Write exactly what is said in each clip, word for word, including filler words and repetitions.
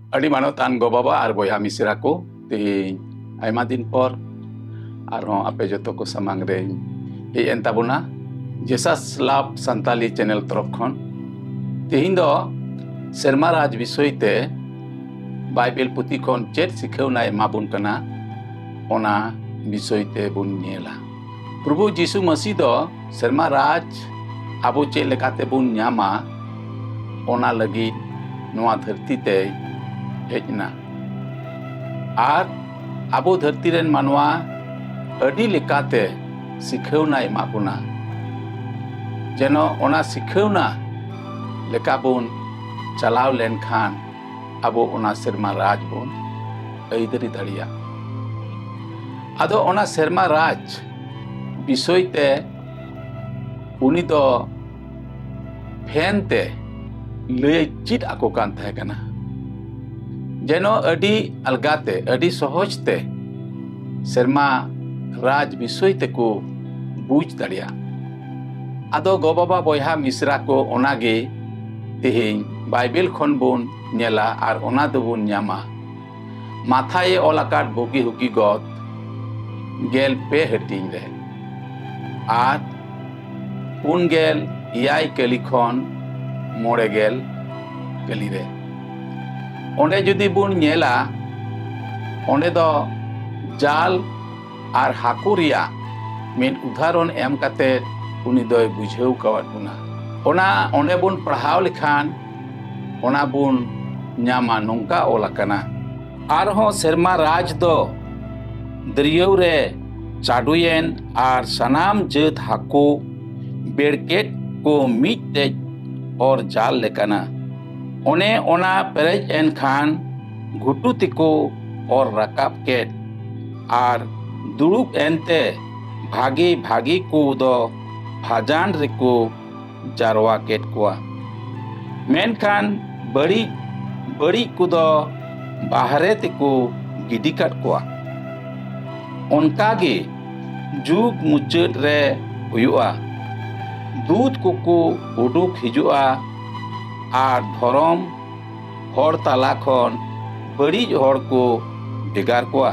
ᱟᱹᱰᱤ ᱢᱟᱱᱚᱛᱟᱱ ᱜᱚ ᱵᱟᱵᱟ ᱟᱨ ᱵᱚᱭᱦᱟ ᱢᱤᱥᱨᱟ ᱠᱚ, ᱛᱮᱦᱮᱧ ᱟᱭᱢᱟ ᱫᱤᱱ ᱯᱚᱨ ᱟᱨᱦᱚᱸ ᱟᱯᱮ ᱡᱚᱛᱚ ᱠᱚ ᱥᱟᱢᱟᱝ ᱨᱮᱧ ᱦᱮᱡ ᱮᱱ ᱛᱟᱵᱚᱱᱟ᱾ Jesus Love ᱥᱟᱱᱛᱟᱞᱤ ᱪᱮᱱᱮᱞ ᱛᱚᱨᱚᱯ ᱠᱷᱚᱱ ᱛᱮᱦᱮᱧ ᱫᱚ ᱥᱮᱨᱢᱟ ᱨᱟᱡᱽ ᱵᱤᱥᱚᱭ ᱛᱮ ᱵᱟᱭᱵᱮᱞ ᱯᱩᱛᱷᱤ ᱠᱷᱚᱱ ᱪᱮᱫ ᱥᱤᱠᱷᱟᱹᱣᱱᱟᱭ ᱮᱢᱟᱵᱚᱱ ᱠᱟᱱᱟ, ᱚᱱᱟ ᱵᱤᱥᱚᱭ ᱛᱮ ᱵᱚᱱ ᱧᱮᱞᱟ᱾ ᱯᱨᱚᱵᱷᱩ ᱡᱤᱥᱩ ᱢᱟᱹᱥᱤ ᱫᱚ ᱥᱮᱨᱢᱟ ᱨᱟᱡᱽ ᱟᱵᱚ ᱪᱮᱫ ᱞᱮᱠᱟᱛᱮ ᱵᱚᱱ ᱧᱟᱢᱟ, ᱚᱱᱟ ᱞᱟᱹᱜᱤᱫ ᱱᱚᱣᱟ ᱫᱷᱟᱹᱨᱛᱤ ᱛᱮᱭ ᱦᱮᱡ ᱮᱱᱟ᱾ ᱟᱨ ᱟᱵᱚ ᱫᱷᱟᱹᱨᱛᱤ ᱨᱮᱱ ᱢᱟᱱᱣᱟ ᱟᱹᱰᱤ ᱞᱮᱠᱟᱛᱮ ᱥᱤᱠᱷᱟᱹᱣᱱᱟᱭ ᱮᱢᱟᱜ ᱵᱚᱱᱟ, ᱡᱮᱱᱚ ᱚᱱᱟ ᱥᱤᱠᱷᱟᱹᱣᱱᱟ ᱞᱮᱠᱟ ᱵᱚᱱ ᱪᱟᱞᱟᱣ ᱞᱮᱱᱠᱷᱟᱱ ᱟᱵᱚ ᱚᱱᱟ ᱥᱮᱨᱢᱟ ᱨᱟᱡᱽ ᱵᱚᱱ ᱟᱹᱭᱫᱟᱹᱨᱤ ᱫᱟᱲᱮᱭᱟᱜ᱾ ᱟᱫᱚ ᱚᱱᱟ ᱥᱮᱨᱢᱟ ᱨᱟᱡᱽ ᱵᱤᱥᱚᱭ ᱛᱮ ᱩᱱᱤ ᱫᱚ ᱯᱷᱮᱱ ᱛᱮ ᱞᱟᱹᱭ ᱪᱮᱫ ᱟᱠᱚ ᱠᱟᱱ ᱛᱟᱦᱮᱸ ᱠᱟᱱᱟ᱾ ᱡᱮᱱᱚ ᱟᱹᱰᱤ ᱟᱞᱜᱟᱛᱮ, ᱟᱹᱰᱤ ᱥᱚᱦᱚᱡ ᱛᱮ ᱥᱮᱨᱢᱟ ᱨᱟᱡᱽ ᱵᱤᱥᱚᱭ ᱛᱮᱠᱚ ᱵᱩᱡᱽ ᱫᱟᱲᱮᱭᱟᱜ᱾ ᱟᱫᱚ ᱜᱚ ᱵᱟᱵᱟ ᱵᱚᱭᱦᱟ ᱢᱤᱥᱨᱟ ᱠᱚ, ᱚᱱᱟᱜᱮ ᱛᱮᱦᱮᱧ ᱵᱟᱭᱵᱮᱞ ᱠᱷᱚᱱ ᱵᱚᱱ ᱧᱮᱞᱟ ᱟᱨ ᱚᱱᱟ ᱫᱚᱵᱚᱱ ᱧᱟᱢᱟ ᱢᱟᱛᱷᱟᱭᱮ ᱚᱞ ᱟᱠᱟᱫ ᱵᱩᱜᱤ ᱦᱩᱠᱤ ᱜᱚᱛ ᱜᱮᱞ ᱯᱮ ᱦᱟᱹᱴᱤᱧ ᱨᱮ ᱟᱨ ᱯᱩᱱ ᱜᱮᱞ ᱮᱭᱟᱭ ᱠᱟᱹᱞᱤ ᱠᱷᱚᱱ ᱢᱚᱬᱮ ᱜᱮᱞ ᱠᱟᱹᱞᱤ ᱨᱮ᱾ ᱚᱸᱰᱮ ᱡᱩᱫᱤ ᱵᱚᱱ ᱧᱮᱞᱟ, ᱚᱸᱰᱮ ᱫᱚ ᱡᱟᱞ ᱟᱨ ᱦᱟᱹᱠᱩ ᱨᱮᱭᱟᱜ ᱢᱤᱫ ᱩᱫᱟᱦᱚᱨᱚᱱ ᱮᱢ ᱠᱟᱛᱮ ᱩᱱᱤ ᱫᱚᱭ ᱵᱩᱡᱷᱟᱹᱣ ᱠᱟᱣᱟᱫ ᱵᱚᱱᱟ᱾ ᱚᱱᱟ ᱚᱸᱰᱮ ᱵᱚᱱ ᱯᱟᱲᱦᱟᱣ ᱞᱮᱠᱷᱟᱱ ᱚᱱᱟ ᱵᱚᱱ ᱧᱟᱢᱟ, ᱱᱚᱝᱠᱟ ᱚᱞ ᱟᱠᱟᱱᱟ, ᱟᱨᱦᱚᱸ ᱥᱮᱨᱢᱟ ᱨᱟᱡᱽ ᱫᱚ ᱫᱟᱹᱨᱭᱟᱹᱣ ᱨᱮ ᱪᱟᱰᱚᱭᱮᱱ ᱟᱨ ᱥᱟᱱᱟᱢ ᱡᱟᱹᱛ ᱦᱟᱹᱠᱩ ᱵᱮᱲᱠᱮᱫ ᱠᱚ ᱢᱤᱫᱴᱮᱡ ᱚᱨ ᱡᱟᱞ ᱞᱮᱠᱟᱱᱟ᱾ ᱚᱱᱮ ᱚᱱᱟ ᱯᱮᱨᱮᱡ ᱮᱱ ᱠᱷᱟᱱ ᱜᱷᱩᱴᱩ ᱛᱮᱠᱚ ᱚᱨ ᱨᱟᱠᱟᱵ ᱠᱮᱫ ᱟᱨ ᱫᱩᱲᱩᱵ ᱮᱱᱛᱮ ᱵᱷᱟᱜᱮ ᱵᱷᱟᱜᱮ ᱠᱚ ᱫᱚ ᱵᱷᱟᱡᱟᱱ ᱨᱮᱠᱚ ᱡᱟᱨᱣᱟ ᱠᱮᱫ ᱠᱚᱣᱟ᱾ ᱢᱮᱱᱠᱷᱟᱱ ᱵᱟᱹᱲᱤᱡ ᱵᱟᱹᱲᱤᱡ ᱠᱚᱫᱚ ᱵᱟᱦᱨᱮ ᱛᱮᱠᱚ ᱜᱤᱰᱤ ᱠᱟᱫ ᱠᱚᱣᱟ᱾ ᱚᱱᱠᱟ ᱜᱮ ᱡᱩᱜᱽ ᱢᱩᱪᱟᱹᱫ ᱨᱮ ᱦᱩᱭᱩᱜᱼᱟ᱾ ᱫᱩᱛ ᱠᱚᱠᱚ ᱩᱰᱩᱠ ᱦᱤᱡᱩᱜᱼᱟ ᱟᱨ ᱫᱷᱚᱨᱚᱢ ᱦᱚᱲ ᱛᱟᱞᱟ ᱠᱷᱚᱱ ᱵᱟᱹᱲᱤᱡ ᱦᱚᱲ ᱠᱚ ᱵᱷᱮᱜᱟᱨ ᱠᱚᱣᱟ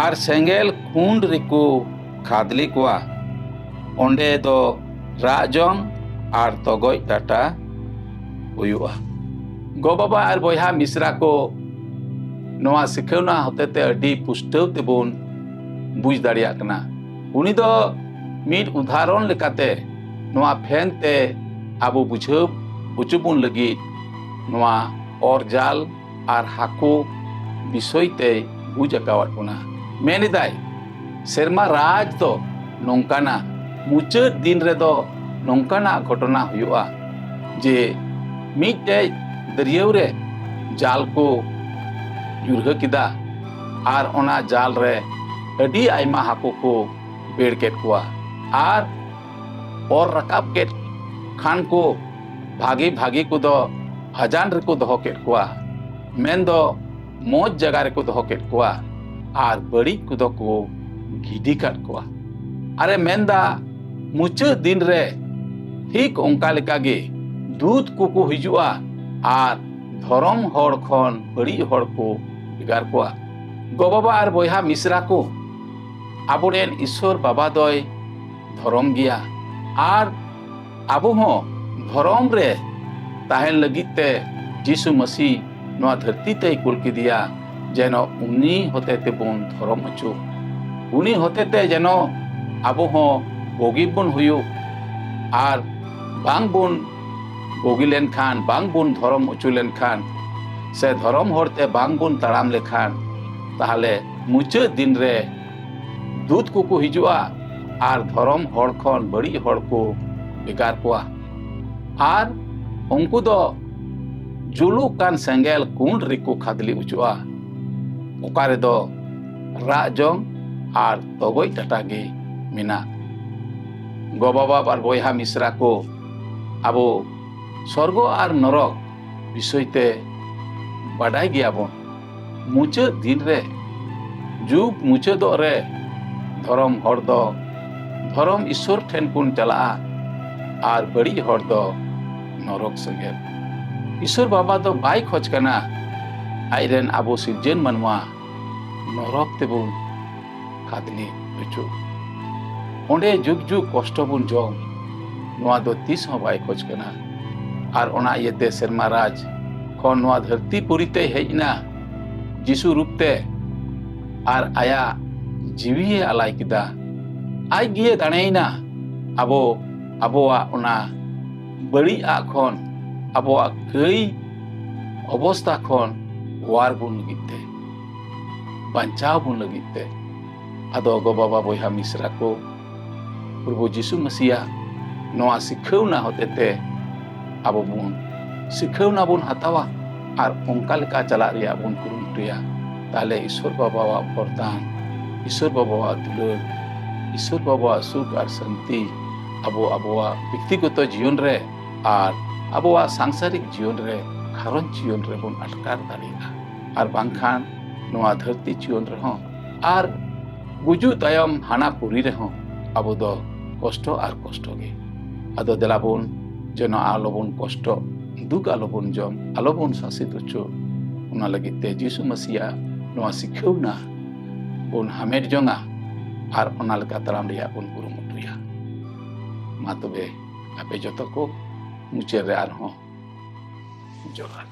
ᱟᱨ ᱥᱮᱸᱜᱮᱞ ᱠᱩᱸᱰ ᱨᱮᱠᱚ ᱠᱷᱟᱫᱽᱞᱮ ᱠᱚᱣᱟ, ᱚᱸᱰᱮ ᱫᱚ ᱨᱟᱜ ᱡᱚᱝ ᱟᱨ ᱛᱚᱜᱚᱡ ᱴᱟᱴᱟ ᱦᱩᱭᱩᱜᱼᱟ᱾ ᱜᱚ-ᱵᱟᱵᱟ ᱟᱨ ᱵᱚᱭᱦᱟ ᱢᱤᱥᱨᱟ ᱠᱚ, ᱱᱚᱣᱟ ᱥᱤᱠᱷᱟᱹᱣᱱᱟ ᱦᱚᱛᱮᱛᱮ ᱟᱹᱰᱤ ᱯᱩᱥᱴᱟᱹᱣ ᱛᱮᱵᱚᱱ ᱵᱩᱡᱽ ᱫᱟᱲᱮᱭᱟᱜ ᱠᱟᱱᱟ᱾ ᱩᱱᱤ ᱫᱚ ᱢᱤᱫ ᱩᱫᱟᱦᱚᱨᱚᱱ ᱞᱮᱠᱟᱛᱮ ᱱᱚᱣᱟ ᱯᱷᱮᱱ ᱛᱮ ᱟᱵᱚ ᱵᱩᱡᱷᱟᱹᱣ ᱦᱚᱪᱚ ᱵᱚᱱ ᱞᱟᱹᱜᱤᱫ ᱱᱚᱣᱟ ᱚᱨ ᱡᱟᱞ ᱟᱨ ᱦᱟᱹᱠᱩ ᱵᱤᱥᱚᱭ ᱛᱮᱭ ᱵᱩᱡᱽ ᱟᱠᱟᱣᱟᱫ ᱵᱚᱱᱟ᱾ ᱢᱮᱱ ᱮᱫᱟᱭ, ᱥᱮᱨᱢᱟ ᱨᱟᱡᱽ ᱫᱚ ᱱᱚᱝᱠᱟᱱᱟ, ᱢᱩᱪᱟᱹᱫ ᱫᱤᱱ ᱨᱮᱫᱚ ᱱᱚᱝᱠᱟᱱᱟᱜ ᱜᱷᱚᱴᱚᱱᱟ ᱦᱩᱭᱩᱜᱼᱟ ᱡᱮ ᱢᱤᱫᱴᱮᱡ ᱫᱟᱹᱨᱭᱟᱹᱣ ᱨᱮ ᱡᱟᱞ ᱠᱚ ᱧᱩᱨᱦᱟᱹ ᱠᱮᱫᱟ ᱟᱨ ᱚᱱᱟ ᱡᱟᱞ ᱨᱮ ᱟᱹᱰᱤ ᱟᱭᱢᱟ ᱦᱟᱹᱠᱩ ᱠᱚ ᱵᱮᱲ ᱠᱮᱫ ᱠᱚᱣᱟ ᱟᱨ ᱚᱨ ᱨᱟᱠᱟᱵ ᱠᱮᱫ ᱠᱷᱟᱱ ᱠᱚ ᱵᱷᱟᱜᱮ ᱵᱷᱟᱜᱮ ᱠᱚᱫᱚ ᱦᱟᱡᱟᱱ ᱨᱮᱠᱚ ᱫᱚᱦᱚ ᱠᱮᱫ ᱠᱚᱣᱟ, ᱢᱮᱱᱫᱚ ᱢᱚᱡᱽ ᱡᱟᱭᱜᱟ ᱨᱮᱠᱚ ᱫᱚᱦᱚ ᱠᱮᱫ ᱠᱚᱣᱟ ᱟᱨ ᱵᱟᱹᱲᱤᱡ ᱠᱚᱫᱚ ᱠᱚ ᱜᱤᱰᱤ ᱠᱟᱫ ᱠᱚᱣᱟ᱾ ᱟᱨᱮ ᱢᱮᱱᱫᱟ, ᱢᱩᱪᱟᱹᱫ ᱫᱤᱱ ᱨᱮ ᱴᱷᱤᱠ ᱚᱱᱠᱟ ᱞᱮᱠᱟᱜᱮ ᱫᱩᱛ ᱠᱚᱠᱚ ᱦᱤᱡᱩᱜᱼᱟ ᱟᱨ ᱫᱷᱚᱨᱚᱢ ᱦᱚᱲ ᱠᱷᱚᱱ ᱵᱟᱹᱲᱤᱡ ᱦᱚᱲ ᱠᱚ ᱵᱷᱮᱜᱟᱨ ᱠᱚᱣᱟ᱾ ᱜᱚ-ᱵᱟᱵᱟ ᱟᱨ ᱵᱚᱭᱦᱟ ᱢᱤᱥᱨᱟ ᱠᱚ, ᱟᱵᱚᱨᱮᱱ ᱤᱥᱥᱚᱨ ᱵᱟᱵᱟ ᱫᱚᱭ ᱫᱷᱚᱨᱚᱢ ᱜᱮᱭᱟ ᱟᱨ ᱟᱵᱚ ᱦᱚᱸ ᱫᱷᱚᱨᱚᱢ ᱨᱮ ᱛᱟᱦᱮᱱ ᱞᱟᱹᱜᱤᱫ ᱛᱮ ᱡᱤᱥᱩ ᱢᱟᱹᱥᱤ ᱱᱚᱣᱟ ᱫᱷᱟᱹᱨᱛᱤ ᱛᱮᱭ ᱠᱩᱞ ᱠᱮᱫᱮᱭᱟ, ᱡᱮᱱᱚ ᱩᱱᱤ ᱦᱚᱛᱮ ᱛᱮᱵᱚᱱ ᱫᱷᱚᱨᱚᱢ ᱦᱚᱪᱚ, ᱩᱱᱤ ᱦᱚᱛᱮ ᱛᱮ ᱡᱮᱱᱚ ᱟᱵᱚ ᱦᱚᱸ ᱵᱩᱜᱤ ᱵᱚᱱ ᱦᱩᱭᱩᱜ᱾ ᱟᱨ ᱵᱟᱝ ᱵᱚᱱ ᱵᱩᱜᱤ ᱞᱮᱱᱠᱷᱟᱱ, ᱵᱟᱝ ᱵᱚᱱ ᱫᱷᱚᱨᱚᱢ ᱦᱚᱪᱚ ᱞᱮᱱᱠᱷᱟᱱ, ᱥᱮ ᱫᱷᱚᱨᱚᱢ ᱦᱚᱨ ᱛᱮ ᱵᱟᱝ ᱵᱚᱱ ᱛᱟᱲᱟᱢ ᱞᱮᱠᱷᱟᱱ, ᱛᱟᱦᱚᱞᱮ ᱢᱩᱪᱟᱹᱫ ᱫᱤᱱ ᱨᱮ ᱫᱩᱛ ᱠᱚᱠᱚ ᱦᱤᱡᱩᱜᱼᱟ ᱟᱨ ᱫᱷᱚᱨᱚᱢ ᱦᱚᱲ ᱠᱷᱚᱱ ᱵᱟᱹᱲᱤᱡ ᱦᱚᱲ ᱠᱚ ᱵᱷᱮᱜᱟᱨ ᱠᱚᱣᱟ᱾ ᱟᱨ ᱩᱱᱠᱩ ᱫᱚ ᱡᱩᱞᱩᱜ ᱠᱟᱱ ᱥᱮᱸᱜᱮᱞ ᱠᱩᱸᱰ ᱨᱮᱠᱚ ᱠᱷᱟᱫᱽᱞᱮ ᱦᱚᱪᱚᱜᱼᱟ, ᱚᱠᱟ ᱨᱮᱫᱚ ᱨᱟᱜ ᱡᱚᱝ ᱟᱨ ᱛᱚᱜᱚᱡ ᱴᱟᱴᱟ ᱜᱮ ᱢᱮᱱᱟᱜ᱾ ᱜᱚ-ᱵᱟᱵᱟ ᱟᱨ ᱵᱚᱭᱦᱟ ᱢᱤᱥᱨᱟ ᱠᱚ, ᱟᱵᱚ ᱥᱚᱨᱜᱚ ᱟᱨ ᱱᱚᱨᱚᱠ ᱵᱤᱥᱚᱭ ᱛᱮ ᱵᱟᱰᱟᱭ ᱜᱮᱭᱟᱵᱚᱱ᱾ ᱢᱩᱪᱟᱹᱫ ᱫᱤᱱ ᱨᱮ, ᱡᱩᱜᱽ ᱢᱩᱪᱟᱹᱫᱚᱜ ᱨᱮ, ᱫᱷᱚᱨᱚᱢ ᱦᱚᱲ ᱫᱚ ᱫᱷᱚᱨᱚᱢ ᱤᱥᱥᱚᱨ ᱴᱷᱮᱱ ᱵᱚᱱ ᱪᱟᱞᱟᱜᱼᱟ ᱟᱨ ᱵᱟᱹᱲᱤᱡ ᱦᱚᱲ ᱫᱚ ᱱᱚᱨᱚᱠ ᱥᱮᱸᱜᱮᱞ᱾ ᱤᱥᱚᱨ ᱵᱟᱵᱟ ᱫᱚ ᱵᱟᱭ ᱠᱷᱚᱡᱽ ᱠᱟᱱᱟ ᱟᱡᱨᱮᱱ ᱟᱵᱚ ᱥᱤᱨᱡᱚᱱ ᱢᱟᱱᱣᱟ ᱱᱚᱨᱚᱠ ᱛᱮᱵᱚᱱ ᱠᱷᱟᱫᱽᱞᱤ ᱦᱚᱪᱚ᱾ ᱚᱸᱰᱮ ᱡᱩᱜᱽ ᱡᱩᱜᱽ ᱠᱚᱥᱴᱚ ᱵᱚᱱ ᱡᱚᱢ, ᱱᱚᱣᱟ ᱫᱚ ᱛᱤᱥ ᱦᱚᱸ ᱵᱟᱭ ᱠᱷᱚᱡᱽ ᱠᱟᱱᱟ᱾ ᱟᱨ ᱚᱱᱟ ᱤᱭᱟᱹᱛᱮ ᱥᱮᱨᱢᱟ ᱨᱟᱡᱽ ᱠᱷᱚᱱ ᱱᱚᱣᱟ ᱫᱷᱟᱹᱨᱛᱤ ᱯᱩᱨᱤ ᱛᱮᱭ ᱦᱮᱡ ᱮᱱᱟ ᱡᱤᱥᱩ ᱨᱩᱯ ᱛᱮ, ᱟᱨ ᱟᱭᱟᱜ ᱡᱤᱣᱤᱭᱮ ᱟᱞᱟᱭ ᱠᱮᱫᱟ᱾ ᱟᱡ ᱜᱮᱭᱮ ᱫᱟᱲᱮᱭᱮᱱᱟ ᱟᱵᱚ, ᱟᱵᱚᱣᱟᱜ ᱚᱱᱟ ᱵᱟᱹᱲᱤᱡ ᱟᱜ ᱠᱷᱚᱱ, ᱟᱵᱚᱣᱟᱜ ᱠᱟᱹᱭ ᱚᱵᱚᱥᱛᱟ ᱠᱷᱚᱱ ᱚᱣᱟᱨ ᱵᱚᱱ ᱞᱟᱹᱜᱤᱫ ᱛᱮ, ᱵᱟᱧᱪᱟᱣ ᱵᱚᱱ ᱞᱟᱹᱜᱤᱫ ᱛᱮ᱾ ᱟᱫᱚ ᱜᱚ ᱵᱟᱵᱟ ᱵᱚᱭᱦᱟ ᱢᱤᱥᱨᱟ ᱠᱚ, ᱯᱨᱚᱵᱷᱩ ᱡᱤᱥᱩ ᱢᱟᱥᱤᱭᱟ ᱱᱚᱣᱟ ᱥᱤᱠᱷᱟᱹᱣᱱᱟ ᱦᱚᱛᱮᱛᱮ ᱟᱵᱚ ᱵᱚᱱ ᱥᱤᱠᱷᱟᱹᱣᱱᱟ ᱵᱚᱱ ᱦᱟᱛᱟᱣᱟ ᱟᱨ ᱚᱱᱠᱟ ᱞᱮᱠᱟ ᱪᱟᱞᱟᱜ ᱨᱮᱭᱟᱜ ᱵᱚᱱ ᱠᱩᱨᱩᱢᱩᱴᱩᱭᱟ, ᱛᱟᱦᱞᱮ ᱤᱥᱚᱨ ᱵᱟᱵᱟᱣᱟᱜ ᱵᱚᱨᱫᱟᱱ, ᱤᱥᱚᱨ ᱵᱟᱵᱟᱣᱟᱜ ᱫᱩᱞᱟᱹᱲ, ᱤᱥᱚᱨ ᱵᱟᱵᱟᱣᱟᱜ ᱥᱩᱠ ᱟᱨ ᱥᱟᱱᱛᱤ ᱟᱵᱚ ᱟᱵᱚᱣᱟᱜ ᱵᱮᱠᱛᱤᱜᱚᱛᱚ ᱡᱤᱭᱚᱱ ᱨᱮ ᱟᱨ ᱟᱵᱚᱣᱟᱜ ᱥᱟᱝᱥᱟᱨᱤᱠ ᱡᱤᱭᱚᱱ ᱨᱮ, ᱜᱷᱟᱨᱚᱸᱡᱽ ᱡᱤᱭᱚᱱ ᱨᱮᱵᱚᱱ ᱟᱴᱠᱟᱨ ᱫᱟᱲᱮᱭᱟᱜᱼᱟ᱾ ᱟᱨ ᱵᱟᱝᱠᱷᱟᱱ ᱱᱚᱣᱟ ᱫᱷᱟᱹᱨᱛᱤ ᱡᱤᱭᱚᱱ ᱨᱮᱦᱚᱸ ᱟᱨ ᱜᱩᱡᱩᱜ ᱛᱟᱭᱚᱢ ᱦᱟᱱᱟ ᱯᱩᱨᱤ ᱨᱮᱦᱚᱸ ᱟᱵᱚ ᱫᱚ ᱠᱚᱥᱴᱚ ᱟᱨ ᱠᱚᱥᱴᱚ ᱜᱮ᱾ ᱟᱫᱚ ᱫᱮᱞᱟ ᱵᱚᱱ ᱡᱮᱱᱚ ᱟᱞᱚᱵᱚᱱ ᱠᱚᱥᱴᱚᱜ, ᱫᱩᱠ ᱟᱞᱚᱵᱚᱱ ᱡᱚᱢ, ᱟᱞᱚᱵᱚᱱ ᱥᱟᱥᱮᱛ ᱦᱚᱪᱚᱜ᱾ ᱚᱱᱟ ᱞᱟᱹᱜᱤᱫ ᱛᱮ ᱡᱤᱥᱩ ᱢᱟᱥᱤᱭᱟᱜ ᱱᱚᱣᱟ ᱥᱤᱠᱷᱟᱹᱣᱱᱟ ᱵᱚᱱ ᱦᱟᱢᱮᱴ ᱡᱚᱝᱟ ᱟᱨ ᱚᱱᱟ ᱞᱮᱠᱟ ᱛᱟᱲᱟᱢ ᱨᱮᱭᱟᱜ ᱵᱚᱱ ᱠᱩᱨᱩᱢᱩᱴᱩᱭᱟ᱾ ᱢᱟ ᱛᱚᱵᱮ ᱟᱯᱮ ᱡᱚᱛᱚ ᱠᱚ ᱢᱩᱪᱟᱹᱫ ᱨᱮ ᱟᱨᱦᱚᱸ ᱡᱚᱦᱟᱨ᱾